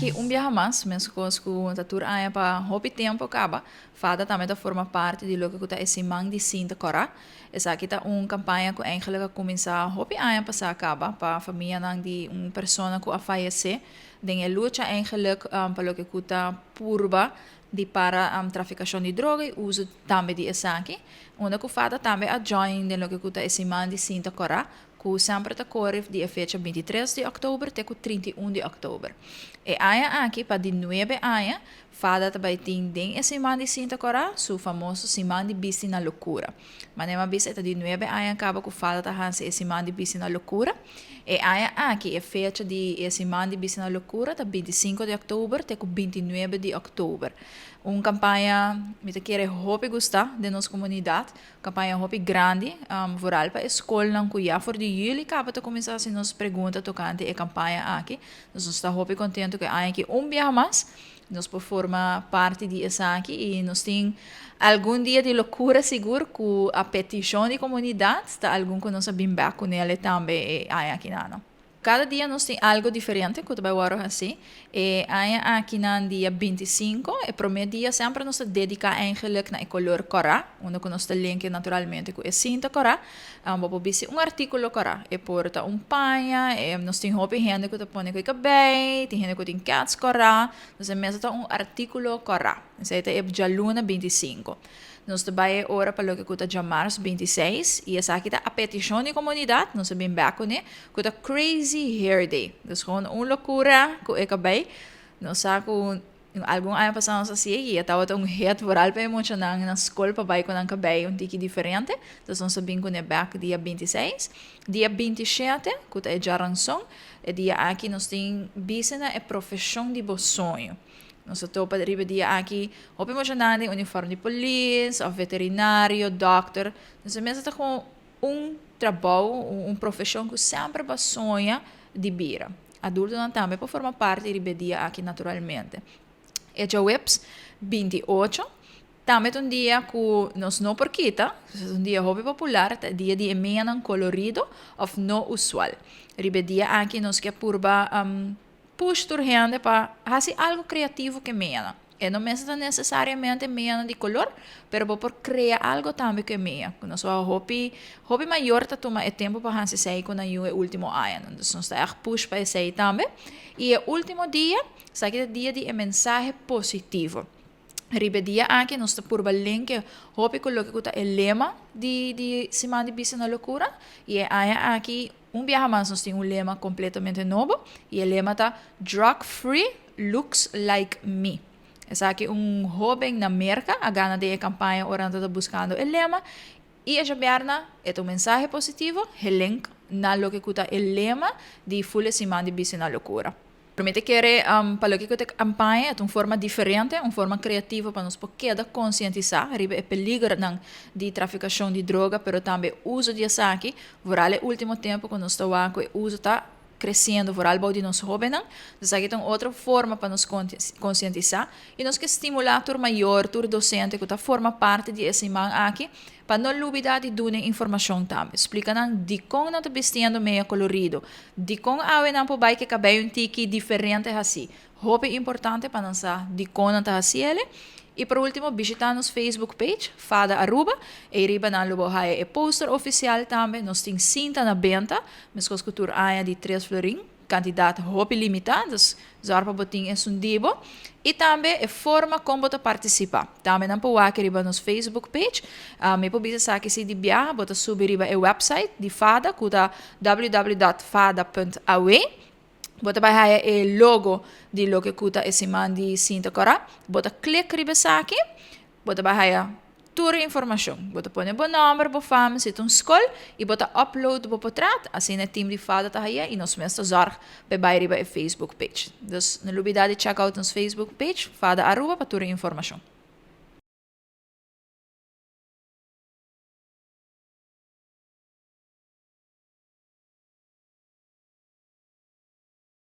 aki un biaha mas, meskos ku ta tur aña pa hopi tempu kaba, FADA tambe ta forma parti di loke ku ta e Siman di Sinta Kòrá. Esaki ta un kampaña ku eigenlik a kuminsá hopi aña pasá kaba pa famianan di un persona ku a fayesé den e lucha eigenlik pa loke ku ta purba di para trafikashon di droga i uso tambe di esaki. Unda ku FADA tambe a join den loke ku ta e Siman di Sinta Kòrá ku semper ta kore di e fecha 23 di òktober te ku 31 di òktober. E aña aki pa di nuebe aña FADA ta bai tin den e siman di Sinta Kòrá su famoso Siman di Bisti na Lokura. Manera mi a bisa e ta di nuebe aña kaba ku FADA ta hasi e Siman di Bisti na Lokura. E aña aki e fecha di e Siman di Bisti na Lokura ta 25 di òktober te ku 29 di òktober. Un kampaña mi ta kere hopi gustá den nos komunidat. Kampaña hopi grandi, vooral pa e skolnan ku ya for di yüli kaba ta kuminsá hasi nos pregunta tokante e kampaña aki. Nos nos ta hopi kontentu ku e aña aki un biaha mas nos por forma parti di esaki i nos tin algun dia di lokura sigur ku a petishon di komunidat ta algun ku nos a bin bèk kuné tambe e aña aki nan. Kada dia nos tin algo diferente ku ta bai wòrdu hasi. E aña akinan dia 25, e promé dia semper nos ta dediká eigenlik na e kolor kòrá, unda ku nos ta linke naturalmente ku e sinta kòrá. Bo por bisti un artíkulo kòrá, e por ta un paña, e nos tin hopi hende ku ta pone ku e kabei, tin hende ku tin kèts kòrá, nos e mester ta un artíkulo kòrá. Esei ta e djaluna 25. Nos ta bai e ora pa loke ku ta djamars 26 i esaki ta a petishon di komunidat, nos a bin bèk kuné, ku ta Crazy Hair Day. Dus gewoon un lokura ku e kabei. Nos sa ku algun aña pasá nos a hasié i e tabata un hit vooral pa e muchanan na skol pa bai ku nan kabei un tiki diferente. Dus nos a bin kuné bèk dia 26. Dia 27, ku ta e djaranson, e dia aki nos tin bisa na e profeshon di bo soño. Nos a topa riba e dia aki hopi muchanan den uniform di polis of veterinario, dokter. Nos a mester ta con un trabou, un profesion cu semper bo a soña di bira. Adultonan tambe por forma parti riba e dia aki naturalmente. E djaweps 28 tambe ta un dia cu nos no por kita, ta un dia hopi popular, ta e dia di e meanan colorido of no usual. Riba e dia aki nos ke purba Push tur hende pa hasi algu kreativo ku e meanan. E no mester ta nesesariamente meanan di kolor, pero bo por krea algu tambe ku e mea. Ku nos wou hopi, hopi mayor ta tuma e tempu pa hasi esei ku nan yu e último añanan. Dus nos ta ègt push pa esei tambe. I e último dia, esaki ta dia di e mensahe positivo. Riba e dia aki nos ta purba linke hopi ku loke ku ta e lema di di Siman di Bista na Lokura. I e aña aki un biaha mas nos tin un lema kompletamente nobo i e lema ta Drug Free Looks Like Me. Esaki un hóben na Merka a gana den e kampaña ora nan tabata buskando e lema i e djabièrna e ta un mensahe positivo, he link na loke ku ta e lema di ful e Siman di Bisti na Lokura. Mi ta kere pa loke ku ta kampaña e ta un forma diferente, un forma kreativo pa nos por keda konsientisá riba e peligernan di trafikashon di droga pero tambe uso di esaki, vooral e último tempu ku nos ta wak ku e uso ta kresiendo vooral bou di nos hóbennan. Esaki ta un otro forma pa nos konsientisá i nos ke stimulá tur mayor, tur dosente ku ta forma parti di e siman aki Pa no lubida di duna e informashon tambe. Splika nan dikon nan ta bistiendo mea kolorido, dikon awe nan por bai ke kabei un tiki diferente hasi. Hopi importante pa nan sa dikon nan ta hasi ele. I por ultimo bishita nos Facebook page, Fada Aruba. Ei riba nan lo bo haya e poster ofisial tambe. Nos tin sinta na benta, meskos ku tur aña di tres florin. Kantidat hopi limitá, dus zòrg pa bo tin esun di bo. I tambe e forma kon bo ta partisipá. Tambe nan por wak riba nos Facebook page. Mi por bisa esaki si di biaha bo ta subi riba e website di fada ku ta www.fada.aw. Bo ta bai haya e logo di loke ku ta e siman di Sinta Kòrá. Bo ta klik riba esaki. Bo ta bai haya tur e informashon. Bo ta pone bo nòmber, bo fam, si ta un skol i bo ta upload bo potrat. Asina e team di fada ta haya i nos mes ta zòrg pa e bai riba e Facebook page. Dus no lubida di check out nos Facebook page, Fada Aruba, pa tur e informashon.